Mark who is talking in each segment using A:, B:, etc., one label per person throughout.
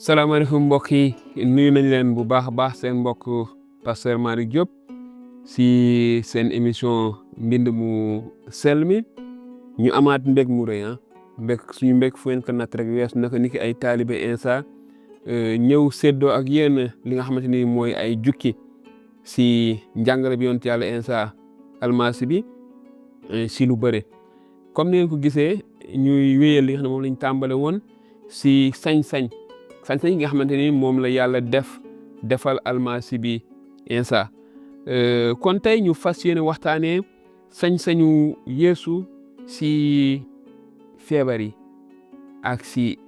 A: salaamaaleykum mbokk yi nuyu nañ leen bu baax a baax seen mbokk pasteur Malick Diop si seen émission mbind mu sell mi ñu amaat mbég mu rëy mbég suñu mbég fu ngeen ko natt rek weesu naka ni ki ay taalibe Insa ñëw séddoo ak yéen li nga xamante ni mooy ay jukki si njàngale bi yonent yàlla Insa almasi bi si lu bëre comme ni ngeen ko gisee ñuy wéyal li nga xam ne moom lañ tàmbale woon si sañ-sañ yi nga xamante ni moom la yàlla defal almasi bi Insa kon tey ñu fas yéene waxtaanee sañ-sañu Yeesu si feebar yi ak si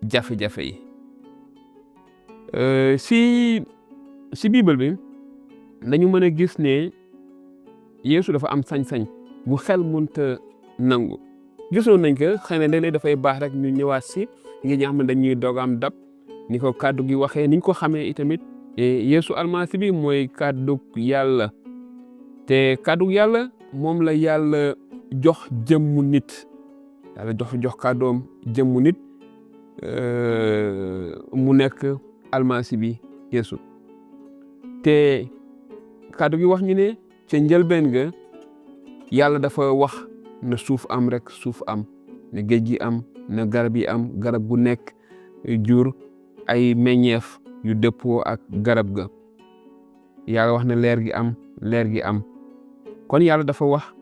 A: jafe-jafe yi si Bible bi dañu mën a gis ne Yeesu dafa am sañ-sañ bu xel mënta nangu gisoon nañ ko xëy na léeg-léeg dafay baax rek ñu ñëwaat si ngir ñi nga xam ne dañuy doog am dab ni ko kàddu gi waxee niñ ko xamee itamit Yeesu almasi bi mooy kàddu yàlla te kàddu yàlla moom la yàlla jox jëmmu nit yàlla jox kàddoom jëmmu nit mu nekk almasi bi Yeesu te kàddu gi wax ñu ne ca njëlbeen ga yàlla dafa wax na suuf am rek suuf am na géej gi am na garab yi am garab gu nekk jur ay meññeef yu dëppoo ak garab ga yàlla wax na leer gi am kon yàlla dafa wax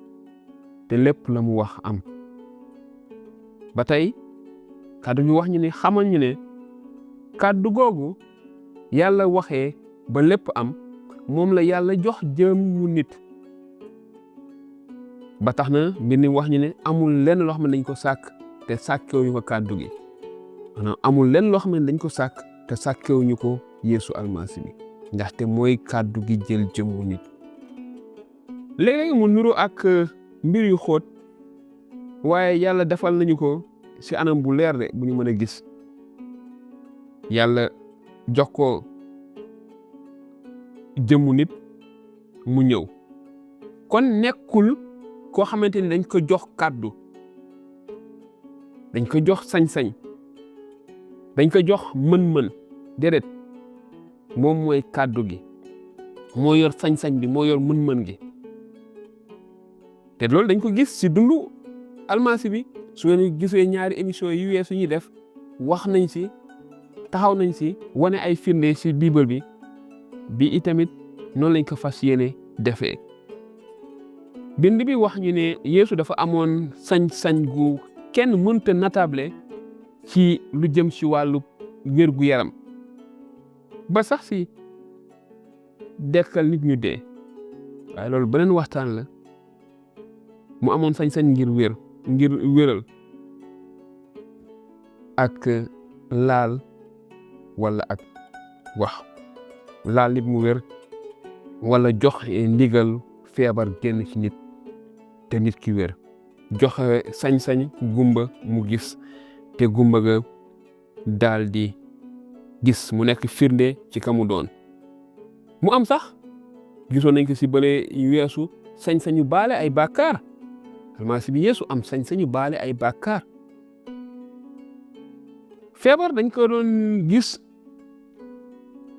A: te lépp la mu wax am ba tey kàddu gi wax ñu ne xamal ñu ne kàddu googu yàlla waxee ba lépp am moom la yàlla jox jëmmu nit ba tax na mbir mi wax ñu ne amul lenn loo xam ne dañ ko sàkk te sàkkewuñu ko kàddu gi maanaam amul lenn loo xam ne dañ ko sàkk te sàkkewuñu ko Yeesu almasi bi ndaxte mooy kàddu gi jël jëmmu nit léeg-léeg mu nuru ak mbir yu xóot waaye yàlla defal nañu ko si anam bu leer de bu ñu mën a gis yàlla jox ko jëmmu nit mu ñëw kon nekkul koo xamante ni dañ ko jox kàddu dañ ko jox sañ-sañ dañ ko jox mën-mën déedéet moom mooy kàddu gi moo yor sañ-sañ bi moo yor mën-mën gi te loolu dañ ko gis si dundu almasi bi su ngeen gisee ñaari émission yu weesu ñuy def wax nañ si taxaw nañ si wane ay firnde si Bible bi itamit noonu lañ ko fas yéene defee bind bi wax ñu ne Yeesu dafa amoon sañ-sañ gu kenn mënta natable ci lu jëm ci wàllu wér-gu-yaram ba sax si dekkal nit ñu dee waaye loolu beneen waxtaan la mu amoon sañ-sañ ngir wéral ak laal wala ak wax laal nit mu wér wala jox ndigal feebar génn ci nit te nit ki wér joxe sañ-sañ gumba mu gis te gumba ga daal di gis mu nekk firnde ci ka mu doon mu am sax gisoon nañ ko si bële weesu sañ-sañu baale ay bàkkaar almasi bi Yeesu am sañ-sañu baale ay bàkkaar feebar dañ ko doon gis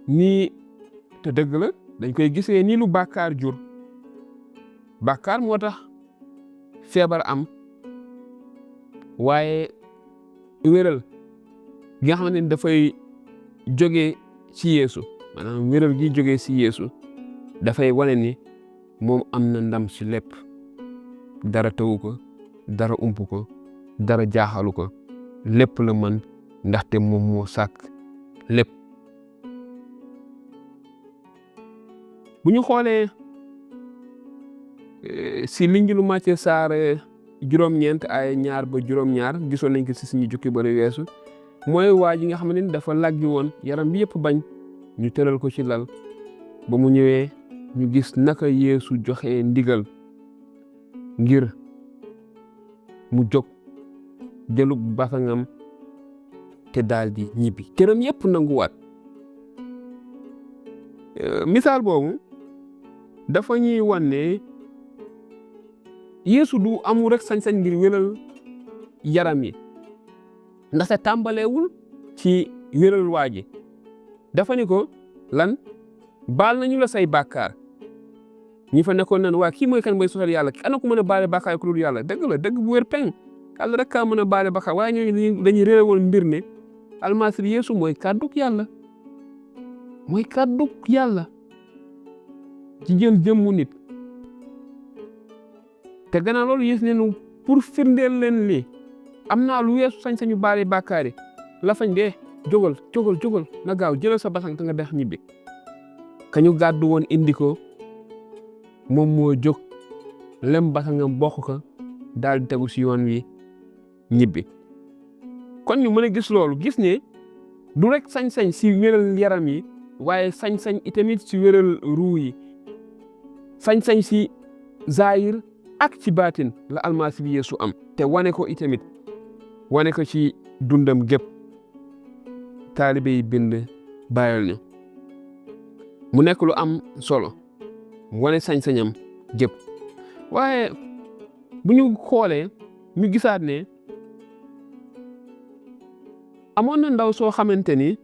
A: nii te dëgg la dañ koy gisee nii lu bàkkaar jur bàkkaar moo tax feebar am waaye wéral gi nga xamante ni dafay jógee ci Yeesu maanaam wéral gi jógee ci Yeesu dafay wane ni moom am na ndam ci lépp dara tawu ko dara ump ko dara jaaxalu ko lépp la mën ndaxte moom moo sàkk lépp bu ñu xoolee si Linjilu Macë saar juróom-ñeent ay 2 ba juróom-2 gisoon nañ ko si suñu jukki bari weesu mooy waa ji nga xam ne dafa laggi woon yaram bi yëpp bañ ñu tëral ko ci lal ba mu ñëwee ñu gis naka Yeesu joxe ndigal ngir mu jóg jëlub basangam te daal di ñibbi këram yëpp nanguwaat misaal boobu dafa ñuy wan ne Yeesu du amul rek sañ-sañ ngir wéral yaram yi ndaxte tàmbaleewul ci wéral waa ji dafa ni ko lan baal nañu la say bàkkaar ñi fa nekkoon nan waa kii mooy kan mooy sosal yàlla ana ko mën a baale bàkkaar ku dul yàlla dëgg la dëgg bu wér peng yàlla rek kaa mën a baale bàkkaar waaye ñooñu dañuy réere woon mbir ne almasi bi Yeesu mooy kàddug yàlla ci jël jëmmu nit te gannaaw loolu Yeesu ne pour firndeel leen lii am naa lu weesu sañ-sañu baale bàkkaar yi la fañ dee jógal na gaaw jëlal sa basang te nga dex ñibbi kañu gàddu woon indi ko moom moo jóg lem basangam bokk ko daal di tegu si yoon wi ñibbi kon ñu mën a gis loolu gis ne du rek sañ-sañ si wéral yaram yi waaye sañ-sañ itamit si wéral ruu yi sañ-sañ si zaahir ak ci baatin la almasi bi Yeesu am te wane ko itamit wane ko ci dundam gépp taalibe yi bind bàyyal ñu mu nekk lu am solo wane sañ-sañam gépp waaye bu ñu xoolee ñu gisaat ne amoon na ndaw soo xamante ni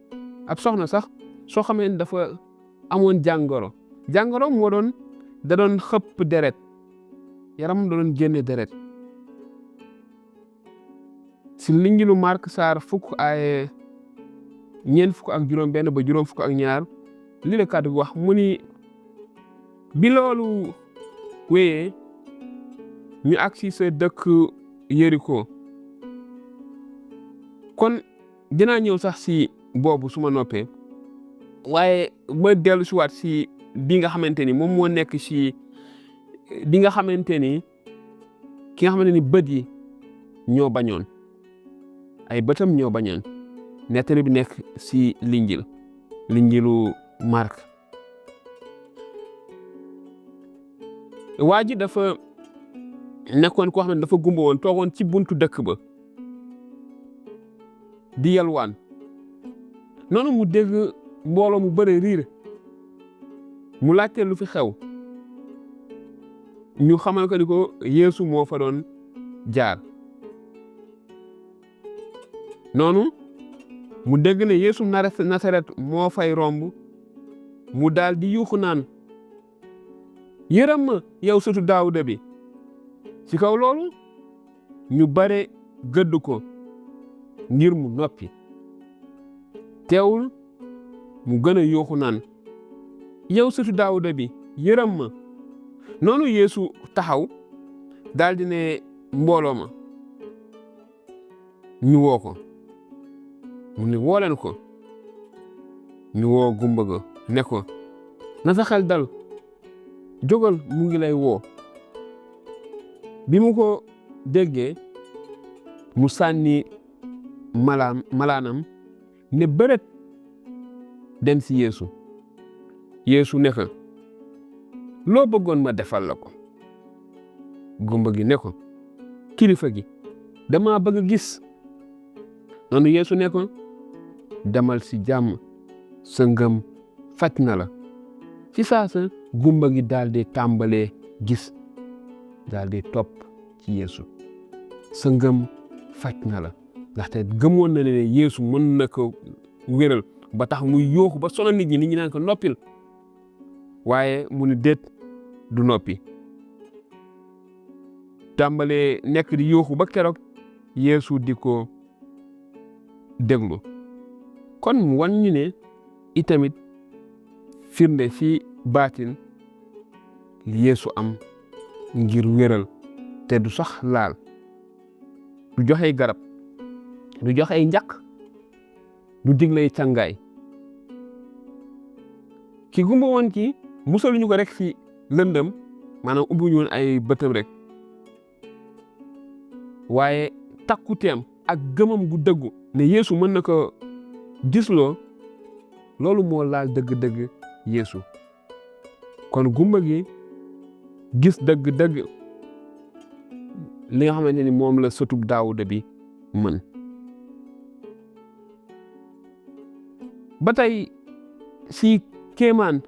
A: ab soxna sax soo xamante ni dafa amoon jàngoro moo da doon xëpp deret yaram da doon génne deret si linjilu Mark saar 4:4 ba 5 li la kàddu wax mu ni bi loolu wéyee ñu agsi sa dëkk Yeriko kon dinaa ñëw sax si boobu su ma noppee waaye ma dellu si waat si bi nga xamante ni moom moo nekk si bi nga xamante ni ki nga xamante ni bët yi ñoo bañoon ay bëtam ñoo bañoon nettali bi nekk si linjilu Mark waa ji dafa nekkoon koo xam ne dafa gumba woon toogoon ci buntu dëkk ba di yalwaan noonu mu dégg mbooloo mu bëri riir mu laajte lu fi xew ñu xamal ko ni ko Yeesu moo fa doon jaar noonu mu dégg ne Yeesu Nasaret moo fay romb mu daal di yuuxu naan yërëm ma yow sëtu Daawuda bi ci kaw loolu ñu bare gëdd ko ngir mu noppi teewul mu gën a yuuxu naan yow sëtu Daawuda bi yërëm ma noonu Yeesu taxaw daal di ne mbooloo ma ñu woo ko mu ne woo leen ko ñu woo gumba ga ne ko na sa xel dal jógal mu ngi lay woo bi mu ko déggee mu sànni malaanam ne bërët dem si Yeesu ne ko loo bëggoon ma defal la ko gumba gi ne ko kilifa gi dama bëgg a gis noonu Yeesu ne ko demal si jàmm sa ngëm faj na la ci saasa gumba gi daal di tàmbalee gis daal di topp ci Yeesu sa ngëm faj na la ndaxte gëmoon na ne Yeesu mën na ko wéral ba tax muy yooxu ba sonal nit ñi naan ko noppil waaye mu ne déet du noppi tàmbalee nekk di yooxu ba keroog Yeesu di ko déglu kon mu wan ñu ne itamit firnde fi baatin Yeesu am ngir wéral te du sax laal du joxe garab du joxe ay njaq du diglay càngaay ki gumba woon ki musaluñu ko rek ci lëndëm maanaam ubbiwuñu woon ay bëtam rek waaye takkuteem ak gëmam gu dëggu ne Yeesu mën na ko gisloo loolu moo laal dëgg-dëgg Yeesu kon gumba gi gis dëgg-dëgg li nga xamante ni moom la sëtub Daawuda bi mën ba tey si kéemaan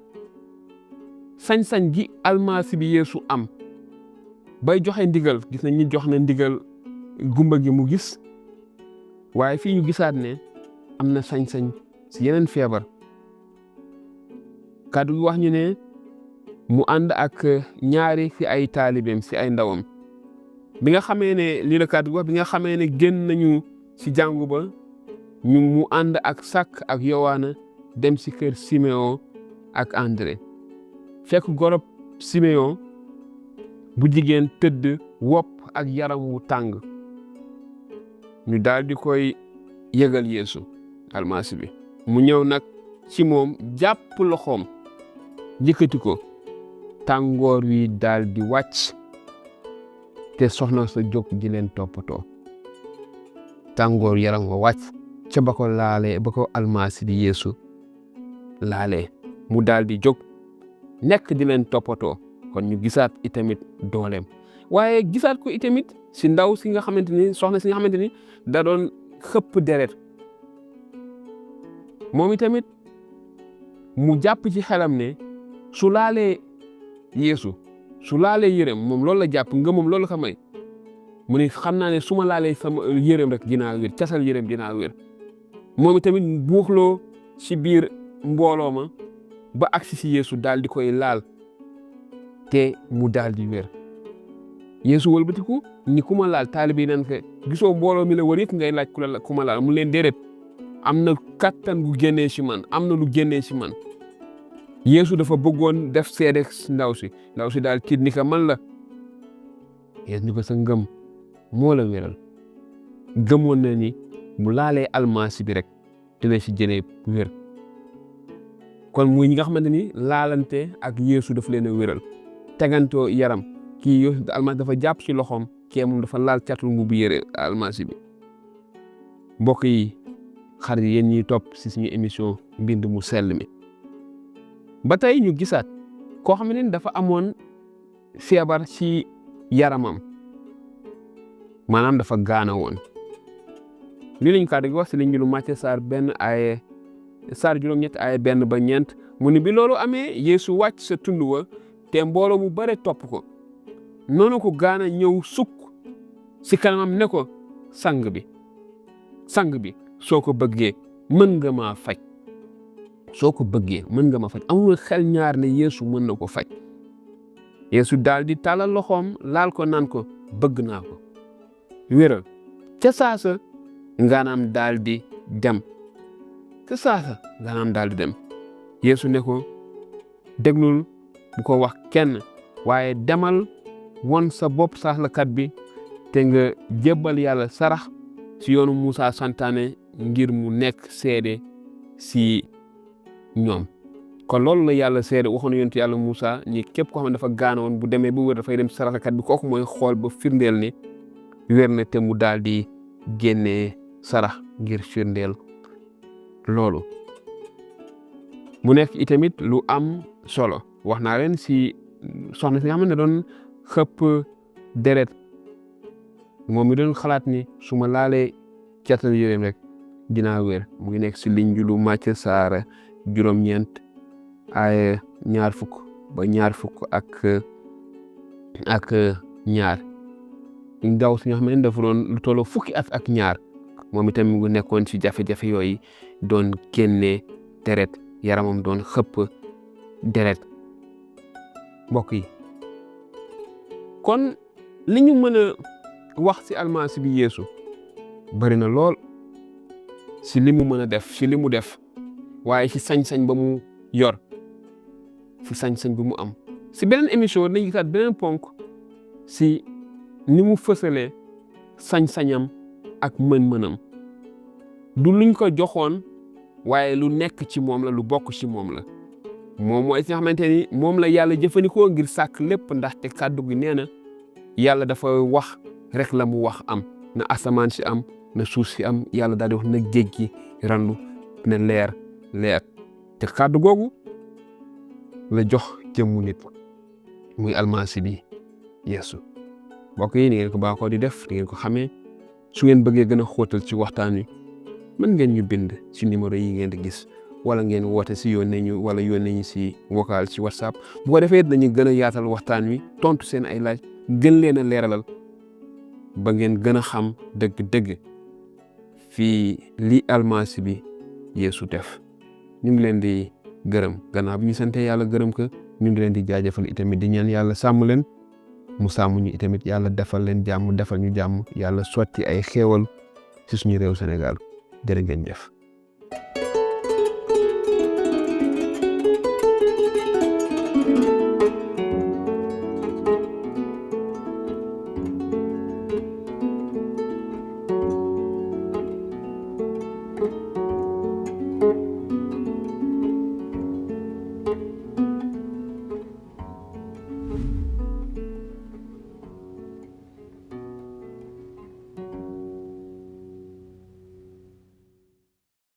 A: sañ-sañ gi almasi bi Yeesu am bay joxe ndigal gis nañ ni jox na ndigal gumba gi mu gis waaye fii ñu gisaat ne am na sañ-sañ si yeneen feebar. kàddu gi wax ñu ne mu ànd ak ñaari si ay taalibeem si ay ndawam bi nga xamee ne lii la kàddu gi wax bi nga xamee ne génn nañu si jàngu ba mu ànd ak Sak ak Yowaana dem si kër Simeon ak André fekk gorob Simeon bu jigéen tëdd wopp ak yaram wu tàng ñu daal di koy yëgal Yeesu almasi bi mu ñëw nag ci moom jàpp loxoom yëkkati ko tàngoor wi daal di wàcc te soxna sa jóg di leen toppatoo tàngoor yaram wa wàcc ca ba ko laalee ba ko almasi bi Yeesu laalee mu daal di jóg nekk di leen toppatoo kon ñu gisaat itamit dooleem waaye gisaat ko itamit si ndaw si nga xamante ni soxna si nga xamante ni da doon xëpp deret moom itamit mu jàpp ci xelam ne su laalee Yeesu su laalee yërëm moom loolu la jàpp nga moom loolu la ko may mu ne xam naa ne su ma laalee sama yërëm rek dinaa wér casal yërëm dinaa wér moom itamit buuxloo ci biir mbooloo ma ba agsi si Yeesu daal di koy laal te mu daal di wér Yeesu wëlbatiku ni ku ma laal taalibe yi nan ko gisoo mbooloo mi la wër it ngay laaj ku ma laal mu leen déedéet am na kattan gu génnee ci man am na lu génnee ci man Yeesu dafa bëggoon def seede ndaw si daal tiit ni ko man la Yeesu ni ko sa ngëm moo la wéral gëmoon na ni mu laalee almasi bi rek dina ci jëlee wér kon muy ñi nga xamante ni laalante ak Yeesu daf leen a wéral tegantoo yaram kii Yeesu almasi dafa jàpp ci loxoom kee moom dafa laal catul mu bu yére almasi bi mbokk yi xarit yéen ñiy topp si suñu émission mbind mu sell mi ba tey ñu gisaat koo xam ne dafa amoon feebar ci yaramam maanaam dafa gaana woon lii lañ kàddu gi wax si liñ lu Màcce saar juróom-ñett ay 1 ba 4 mu ni bi loolu amee Yeesu wàcc sa tund wa te mbooloo mu bare topp ko noonu ko gaana ñëw sukk si kanamam ne ko sang bi soo ko bëggee mën nga maa faj amul xel ñaar ne Yeesu mën na ko faj Yeesu daal di tàllal loxoom laal ko naan ko bëgg naa ko wéral ca saasa ngaanaam daal di dem Yeesu ne ko déglul bu ko wax kenn waaye demal won sa bopp saraxlakat bi te nga jébbal Yàlla sarax si yoonu Musaa santaane ngir mu nekk seede si ñoom kon loolu la Yàlla seede waxoon na yonent Yàlla Musaa ni képp koo xam ne dafa gaanoon bu demee ba wér dafay dem saraxlakat bi kooku mooy xool ba firndeel ne wér na te mu daal di génnee sarax ngir firndeel loolu mu nekk itamit lu am solo wax naa leen si soxna si nga xam ne doon xëpp deret moom mi doon xalaat ni su ma laalee catal yéreem rek dinaa wér mu ngi nekk si Linjiilu Màcce saar juróom-ñeent ay 20 ba 20 ak ñaar ndaw si nga xam ne dafa doon lu tolloo 10 at ak ñaar moom itam mu ngi nekkoon ci jafe-jafe yooyu doon génnee deret yaramam doon xëpp deret mbokk yi kon li ñu mën a wax ci almasi bi Yeesu bari na lool ci li mu mën a def ci li mu def waaye ci sañ-sañ ba mu yor ci sañ-sañ bi mu am ci beneen émission dañuy gisaat beneen ponk ci ni mu fësalee sañ-sañam ak mën-mënam du luñ ko joxoon waaye lu nekk ci moom la lu bokk ci moom la moom mooy si nga xamante ni moom la Yàlla jëfandikoo ngir sàkk lépp ndaxte kàddu gi nee na Yàlla dafa wax rek la mu wax am na asamaan si am na suuf si am Yàlla daal di wax na géej gi randu na leer te kàddu googu la jox jëmmu nit muy almasi bi Yeesu mbokk yi ni ngeen ko baaxoo di def ni ngeen ko xamee su ngeen bëggee gën a xóotal ci waxtaan wi mën ngeen ñu bind ci numéro yi ngeen di gis wala ngeen woote si yónnee ñu wala yónnee ñu si vocal ci WhatsApp bu ko defee dañu gën a yaatal waxtaan wi tontu seen ay laaj gën leen a leeralal ba ngeen gën a xam dëgg-dëgg fii lii almasi bi Yeesu def ñu ngi leen di gërëm gannaaw bi ñu sante yàlla gërëm ko ñu ngi leen di jaajëfal itamit di ñaan yàlla sàmm leen mu sàmm ñu itamit yàlla defal leen jàmm defal ñu jàmm yàlla sotti ay xéewal ci suñu réew Sénégal jërë ngeen jëf